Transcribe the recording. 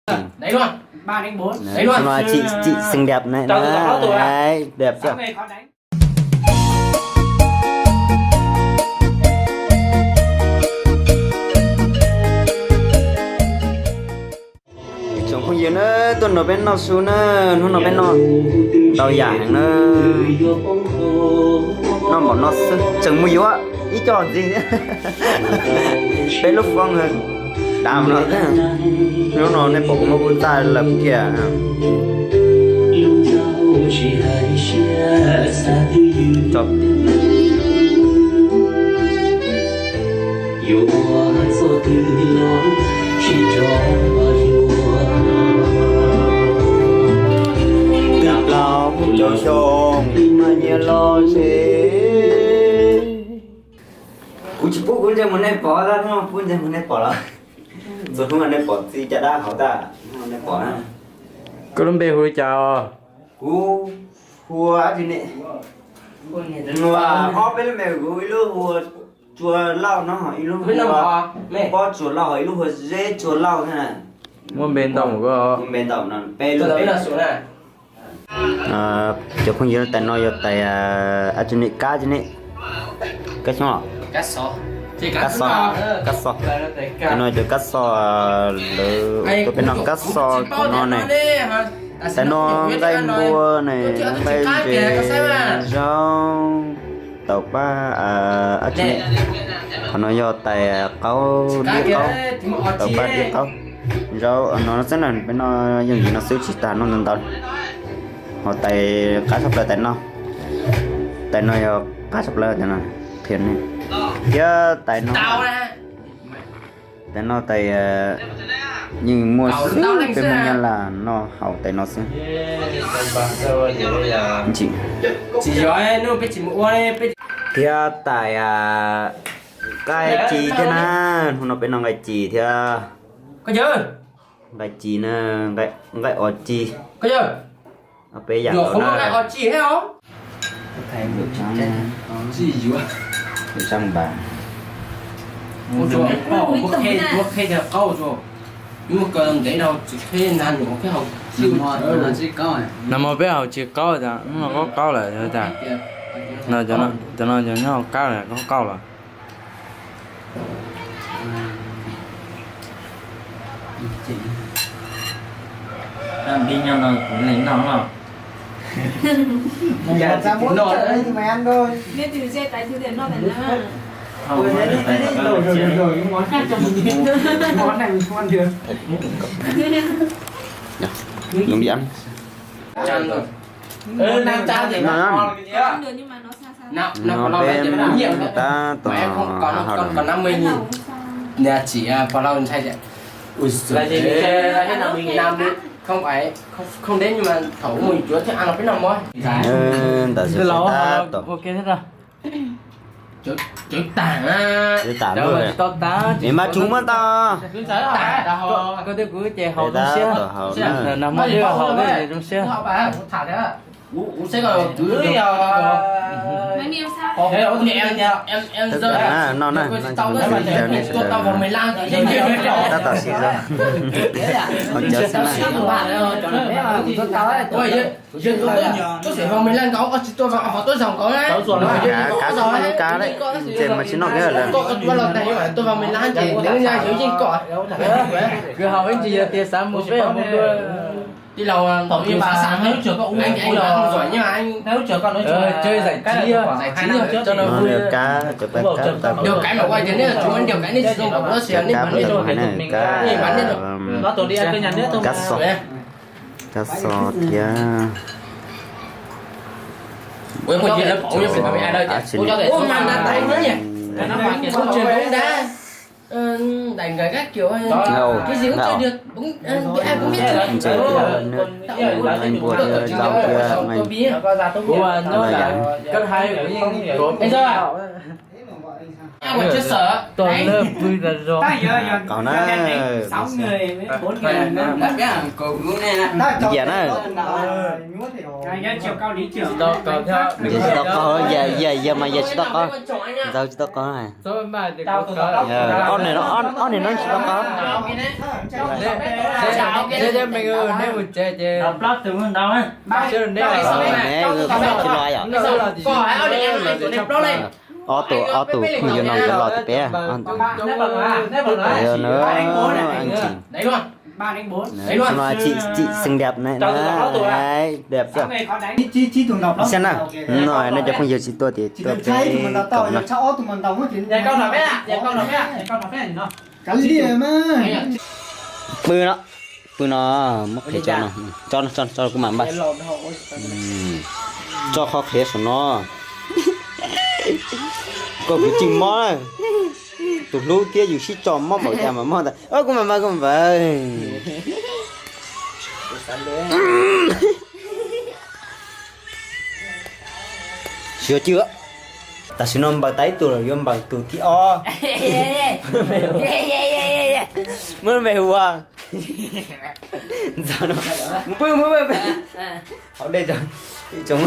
Xub no chim, chim xeev liab ne, liab xwb. Tsoom phooj ywg na, tuaj nrog peb noj su na, hnub no peb noj ntau yam heev na. Noj npaum no xwb tseem mus yuav ib co ntxiv. Peb lub foob dav no. Hnub no nej pom kuv muab kub txaj lawm kiag. Twb plaub caug xyoo mas nyias los ze. Kuv tsis pub kuv ntsia mus nej pom, tab hnub no pub ntsia mus nej pom los. Txhua hnub nej pom txij caj dab hauv tag, nej pom na. Koj lub npe hu li cas os? Kuv hu dab tsi ne? Ob peb lub npe, kuv ib lub hu ua Tsua Lauj no, ib lub hu ua Pob Tsua Lauj, ib lub hu ua Zeb Tsua Lauj na. Muaj npe ntau mus koj. Muaj npe ntau no, peb lub npe. Cov phooj ywg, tais no yog tais dab tsi ne, kab tsi ne? Kab xyoob los? Kab xo, kab xo. Tais no cov kab xo lawv tuaj peb noj kab xo no ne. Tais no nqaij npua ne, nqaij ntses, zaub, tau pab dab tsi ne. Qhov no yog tais qaub, dib qaub, tau pab dib qaub, zaub no xwb na, peb noj yooj yim no xwb tsis tas noj ntau ntau. Ho tais qab tshaj plaws tais no, tais no yog qab tshaj plaws tais no, qhia nej. Thiab tais no, tais no tais yeej muaj xwb, peb Hmoob Nyab Laj noj haus tais no xwb. Thiab tais nqaij ci thiab na, hnub no peb noj nqaij ci thiab. Nqaij ci na, nqaij os ci. Peb yam Nag hmo peb haus tsis qaub tas, hnub no qaub qaub lawm tas. Cov no nyob hauv qab lawm, qaub qaub lawm. Lub npiam no, no peb tab tom hau lawm. Ntawm xwb tab tom, cawv tas lawm, es mas tsuas muab tau. Koj twb kuv ces haus zoo siab, nag hmo twb haus zoo siab. No na, tab tom siv zog, haus cawv xwb na. Kab, kab, kab, ces mas tsis noj kiag lawm. Kwv haus ib ntsis yog tias xav mus peb mus dua. Kab, cov paj kab tau. Cov kab paj tau hais na, kab, kab xo thiab. Ntses thiab nqaij npua thiab zaub thiab nqaij, nqaij yam. Tua lawv pw tas zog. Kaum na. Ib yam na. Tsis tau qaug, yawg mas yawg tsis tau qaug. Ntxawg tsis tau qaug. Ob niag no tsis tau qaug. Neb mus tsev ces neb tsis los yom. Ob tug, ob tug phooj ywg no nkawd los tim peb. Ntxawg no, Txim xeeb Dap na, Dap. Xyov na, no nej cov phooj ywg tsis tuaj ces tuaj peb kaum na. Pw no, pw no, muab qhia tso no, tso no, tso, tso kuv mam npaj. Tso qhov qhiav saum no. Koj kwv tij mob na. Tus hlub thiab yus sib tso mob npaum cas mas mob ntag. Kuv mam npaj, kuv mam npaj. Sib cwb, tam sim no npawg tau ib tug lawm, yuav npawg tus thib ob. Muab npe hu ua Ntxawg no. Mus pw, mus pw. Haus dej tso. Ib tsoom